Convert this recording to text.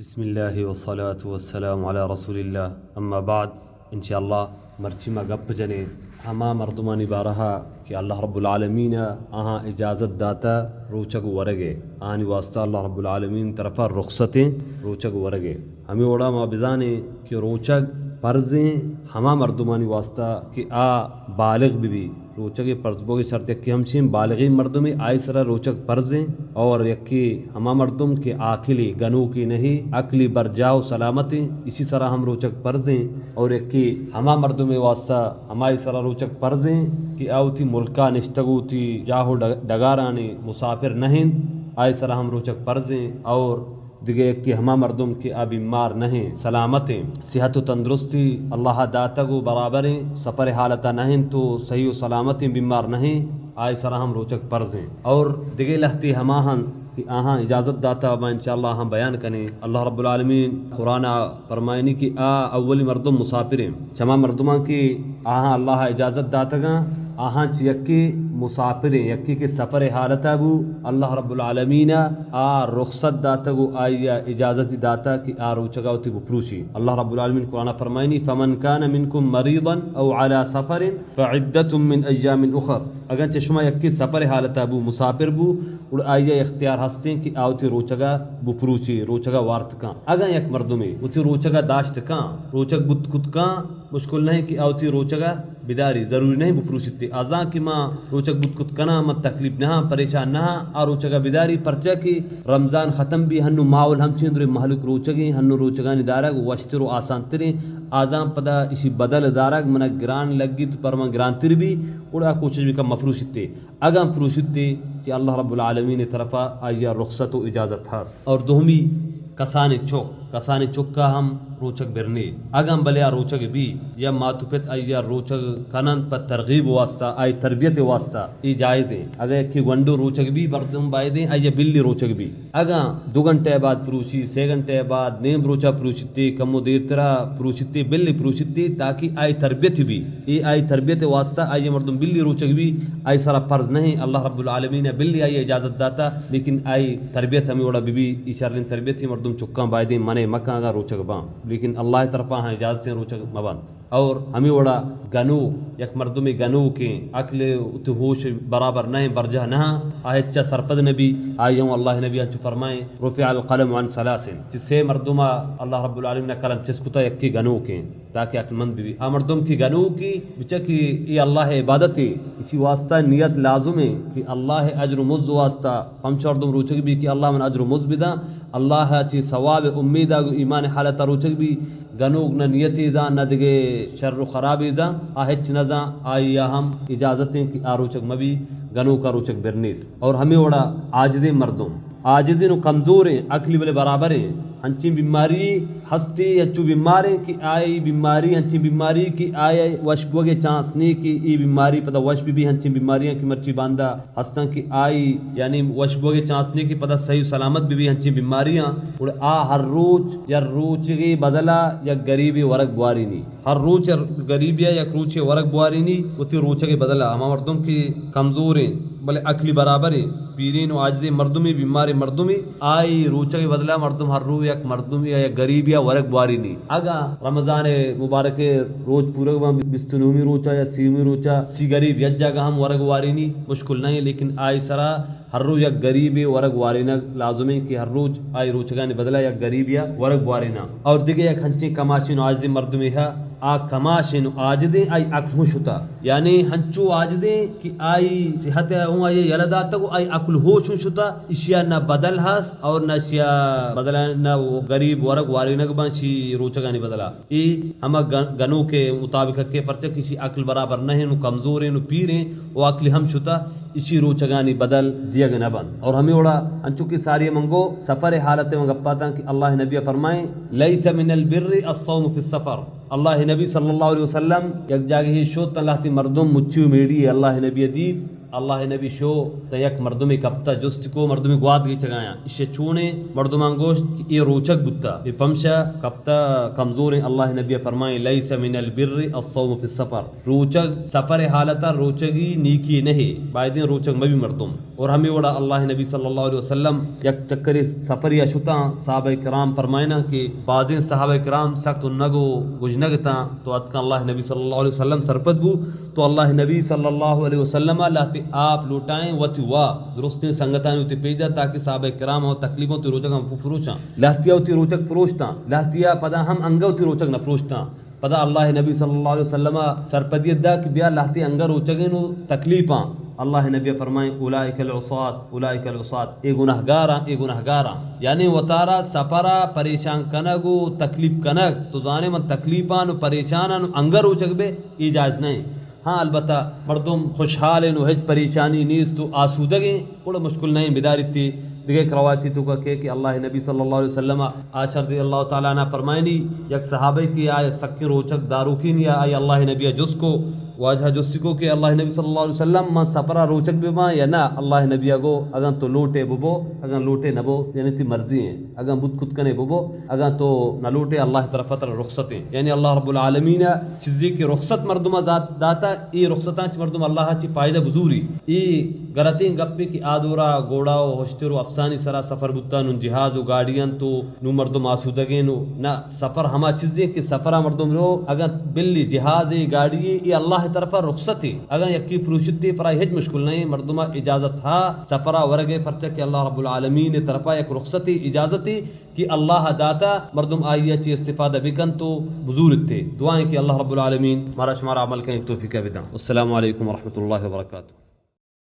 بسم اللہ والصلاة والسلام علی رسول اللہ، اما بعد، انشاءاللہ مرچی ما گپ جنیں ہما مردمانی بارہا کہ اللہ رب العالمین آہاں اجازت داتا روچگ ورگے، آہانی واسطہ اللہ رب العالمین طرفا رخصتیں روچگ ورگے۔ ہمیں وڑا ما بزانیں کہ روچگ پرزیں ہما مردمانی واسطہ کہ آ بالغ بہ بی۔ روچگ ءِ پرز بوگ ءِ شرط یکے ہمشیں، بالغیں مردمے آئی سرا روچگ پرزیں، اور یکے ہما مردم کہ عاقلے، گنوکے نہیں، عقلی برجاہ و سلامتیں، اسی سرا ہم روچگ پرزیں۔ اور یکے ہما مردمے واسطہ ہمائی سرا روچگ پرزیں کہ آ وتی ملکا نشتگ و وتی جاہ و ڈ-، ڈگارانی مسافر نہیں، آئی سرا ہم روچگ پرزیں۔ اور دگہ یکے ہما مردم کہ آ بیمار نہ ایں، سلامت ایں، صحت و تندرستی اللہ ءَ داتگ و برابر ایں، سفر حالت ءَ نہ انت و صحیح و سلامت ایں، بیمار نہ ایں، آئی سرا ہم روچگ پرز ایں۔ اور دگہ لہتے ہما انت کہ آہاں اجازت داتا، ما انشاءاللہ آہاں بیان کنیں۔ اللہ رب العالمین قرآن ءَ فرمائنی کہ آ اولی مردم مسافر ایں۔ چما مردماں کہ آہاں اللہ ءَ اجازت داتگاں، آہاں چہ یکے مسافر ایں، یکے کہ سفر حالت ءَ بو، اللہ رب العالمین ءَ آ رخصت داتگ و آئی ءَ اجازتی داتا کہ آ روچگا وتی بپروشی۔ اللہ رب العالمین قرآن ءَ فرمائنی، فمن کان منکم مریضا او علی سفر فعدة من ایام اخر۔ اگاں چہ شما یکے سفر حالت ءَ بو، مسافر بو، گڑا آئی ءَ اختیار ہستیں کہ آ وتی روچگا بپروشی، روچگا وارت کن۔ اگاں یک مردمے وتی روچگا داشت کن، روچگ بوت کت کن، مشکل نہ انت کہ آ وتی روچگا بداری، ضروری نہ انت بپروشیت۔ آ زان کہ ما روچگ بوت کت کناں، من تکلیف نہ آں، پریشان نہ آں، آ روچگا بداری، پرچا کہ رمضان ختم بی، ہنو ماحول ہمچین درے مہلوک روچگیں، ہنو روچگانی دارگ وشتر و آسان تریں۔ آ زان پدا اشی بدل دارگ منا گران لگیت، پر من گران تر بی، گڑا کوشش بکن مفروشیت۔ اگاں پروشیت، چہ اللہ رب العالمین طرفا آئی ءَ رخصت و اجازت ہست۔ اور دومی، کسانیں چک، کسانیں چکا ہم روچگ برنے۔ اگاں بلے آ روچگ بی یا مات و پت آئی ءَ روچگ کننت پہ ترغیب واسطہ، آئی تربیت واسطہ، اے جائز ایں۔ اگاں یکے گونڈو روچگ بی، مردم بایدیں آئی ءَ بلی روچگ بی۔ اگاں دو گھنٹہ بعد پروشی، سے گھنٹہ بعد، نیم روچا پروشیتے، کمو دیرترا پروشیتے، بلی پروشیتے، تاکہ آئی تربیت بی۔ اے آئی تربیت واسطہ آئی مردم بلی روچگ بی، آئی سرا فرض نہ ایں۔ اللہ رب العالمین ءَ بلی آئی اجازت داتا، لیکن آئی تربیت ہمیں وڑا بہ بی، اے شریں تربیت ایں، مردم چکاں بایدیں منع مکن اگاں روچگ باں، لیکن اللہ طرفا ہاں اجازت ایں روچگ مبنت۔ اور ہمیں وڑا گنوک، یک مردمے گنوکیں، عقل وتی ہوش برابر نہ ایں، برجاہ نہ آں، آ ہچا سرپد نہ بی، آئی ہم اللہ نبی انچو فرمائیں، رفع القلم عن ثلاث، چہ سے مردما اللہ رب العالمین ءَ قلم چست کتا، یکے گنوکیں، تاکہ عقل مند بہ بی۔ آ مردم کہ گنوکی، بچا کہ اے اللہ ءِ عبادتے، اسی واسطہ نیت لازم ایں کہ اللہ ءِ اجر و مزد واسطہ، پمچو مردم روچگ بی کہ اللہ من اجر و مزد بداں، اللہ ءَ چہ ثواب امید ءَ گوں ایمان حالت ءَ روچگ بی، گنوک نہ نیتے زان، نہ دگہ شر و خرابے زان، آ ہچ نہ زان، آئی ءَ ہم اجازت ایں کہ آ روچگ مہ بی، گنوک ءَ روچگ بر نیست۔ اور ہمے وڑا عاجزیں مردم، عاجزیں و کمزوریں، عقلی بلے برابریں، ہنچیں بیماری ہستی، انچو بیماریں کہ آئی بیماری ہنچیں بیماری کہ آئی وش بوگ ءِ چانس نی کہ اے بیماری پدا وش بہ بی، ہنچیں بیماریاں کہ مرچی باندا ہستاں کہ آئی، یعنی وش بوگ ءِ چانس نی کہ پدا صحیح و سلامت بہ بی ہنچیں بیماریاں۔ گڑا آ ہر روچ یا روچگے بدلا یا گریبے ورگ بوارینی۔ ہر روچ یا گریبیا یک روچے ورگ بوارینی وتی روچگے بدلا۔ ہما مردم کہ کمزوریں بلے عقلی برابریں، پیریں و عاجزیں مردمے، بیماریں مردمے، آئی روچگے بدلا مردم ہر رو یک مردمے یا یک گریبیا ورگ بوارینی۔ اگاں رمضان مبارک روچ پورگ باں، بیست و نہمی روچا یا سیمی روچا سی گریب یک جاگہ ہم ورگ وارینی، مشکل نہ ایں، لیکن آئی سرا ہر رو یک گریبے ورگ وارینگ لازمیں کہ ہر روچ آئی روچگانی بدلا یک گریبیا ورگ وارینا۔ اور دگہ یک ہنچیں کماشیں و عاجزیں مردمے ہا، آ کماشیں و عاجزیں، آئی عقل ہوں شتا، یعنی ہنچو عاجزیں کہ آئی صحت ہوں آئی یلہ داتگ و آئی عقل ہوش ہوں شتا، اشیا نہ بدل ہست اور نہ اشیا بدلا نہ گریب ورگ وارینگ باں شی روچگانی بدلا۔ اے ہما گن-، گنوک ءِ مطابق کہ پرچہ کہ ایشی عقل برابر نہ ایں و کمزوریں و پیریں و عقلی ہم شتا، ایشی روچگانی بدل دیگ نہ بنت۔ اور ہمے وڑا انچو کہ ساری من گو سفر حالت من گپاتاں کہ اللہ نبی فرمائیں، لیس من البر الصوم فی السفر۔ اللہ نبی صلی اللہ علیہ وسلم یک جاگہے شت، لہتے مردم مچی و میڑی، اللہ نبی دیت، اللہ نبی شو تہ یک مردمے کپتا، جست کو، مردمے گوات گیچگایاں، ایشی چونے؟ مردمان گوشت کہ اے روچگ بوتا، اے پمشا کپتا، کمزوریں۔ اللہ نبی فرمائیں، لیس من البر الصوم فی السفر، روچگ سفر حالتا روچگی نیکی نہیں، بایدیں روچگ مبی مردم۔ اور ہمے وڑا اللہ نبی صلی اللہ علیہ وسلم یک چکرے سفریا شتاں، صحابہ کرام فرمائنا کہ بازیں صحابہ کرام سک تنگ و گژنگ اتاں، تو اتکاں اللہ نبی صلی اللہ علیہ وسلم سرپد بو، تو اللہ نبی صلی اللہ علیہ وسلم لہتے آپ لوٹائیں وتی وا درستیں سنگتانی وتی پیش دات تاکہ صحابہ کرام ہم تکلیفاں وتی روچگ ہم پروشاں۔ لہتیا وتی روچگ پروشتاں، لہتیا پدا ہم انگا وتی روچگ نہ پروشتاں۔ پدا اللہ نبی صلی اللہ علیہ وسلم سرپدی دا کہ بیا لہتے انگا روچگیں و تکلیفاں۔ اللہ نبی فرمائیں، اولئک العصاة، اولئک العصاة، اے گناہگاراں، اے گناہگاراں۔ یعنی وتارا سفرا پریشان کنگ و تکلیف کنگ، تو زانے من تکلیفان و پریشانان و انگا روچگ بے، اے جائز نہیں۔ ہاں، البتہ مردم خوشحال انت و ہچ پریشانی نیست و آسودگیں، گڑا مشکل نہیں، بداریتی۔ دگہ یک روایتی توکا کہ، کہ اللہ نبی صلی اللہ علیہ وسلم عائشہ رضی اللہ تعالی عنہ فرمائنی، یک صحابہ کہ آ سکیں روچگ داروکین یا آئی اللہ نبی جست کو، واجہ جستی کو کہ اللہ نبی صلی اللہ علیہ وسلم، من سفرا روچگ بباں یا نہ؟ اللہ نبی گو، اگاں تو لوٹے ببو، اگاں لوٹے نبو، یعنی تی مرضی ہیں، اگاں بوت کت کنے ببو، اگاں تو نہ لوٹے، اللہ طرف تر رخصت ہیں۔ یعنی اللہ رب العالمین چیزے کہ رخصت مردم ذات داتا، اے رخصتاں چ مردم اللہ چی فائدہ بزوری۔ اے غلطیں گپے کہ آ دورا گوڑا و ہشتر و افسانی سرا سفر بوتا، نون جہاز و گاڑی انت و نوں مردم آسودگیں و نہ، سفر ہما چیزیں کہ سفرا مردم رو، اگاں بلی جہازے گاڑیے، اے اللہ طرفا رخصتے۔ اگاں یکی پروشتے، پرائی ہچ مشکل نہیں، مردما اجازت ہا سفرا ورگے، پرچہ کہ اللہ رب العالمین طرفا یک رخصتے، اجازتے کہ اللہ داتا، مردم آئیا چی استفادہ بکنت و بزورتے۔ دعائیں کہ اللہ رب العالمین مارا شمارا عمل کنگ توفیق بداں۔ السلام علیکم ورحمۃ اللہ وبرکاتہ۔